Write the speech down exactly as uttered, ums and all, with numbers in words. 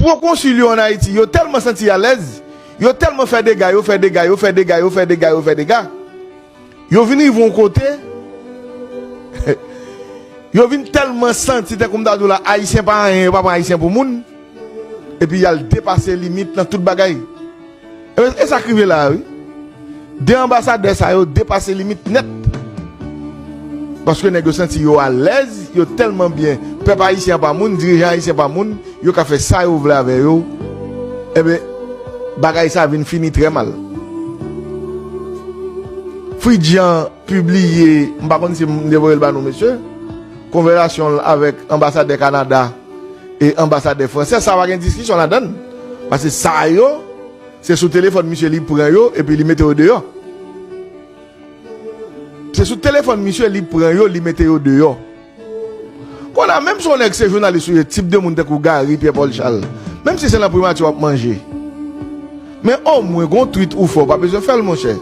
Pwokonsil yo ann Ayiti, yo tèlman santi alèz, yo tèlman fè dega, yo fè dega, yo fè dega, yo fè dega, yo fè dega. Yo vin rive yon kote, yo vin tèlman santi, tankou m ta di w la, Ayisyen pa anyen, yo pa pran Ayisyen pou moun. Epi y al depase limit nan tout bagay. E, e sa k rive la a, wi. De anbasadè sa yo depase limit nèt. Paske nèg yo santi yo alèz, yo tèlman byen. Pèp ayisyen an pa moun, dirijan ayisyen pa moun, yo ka fè sa yo vle avè yo. Enben, bagay sa vin fini trè mal. Fridjan pibliye, m pa konn si m te voye l ba nou, mesye, konvèsasyon l avèk anbasadè Kanada e anbasadè fransè, sa pa gen diskisyon ladan l. Paske sa yo, se sou telefòn misye li pran yo epi li mete yo deyò. Se sou telefòn misye li pran yo, li mete yo deyò. Kounye a, menm si yon nèg se jounalis ou ye, tip de moun tankou Gary Pierre Paul Charles, menm si se nan primati w ap manje, men omwen gon twit ou fè, w pa bezwen fè l, monchè.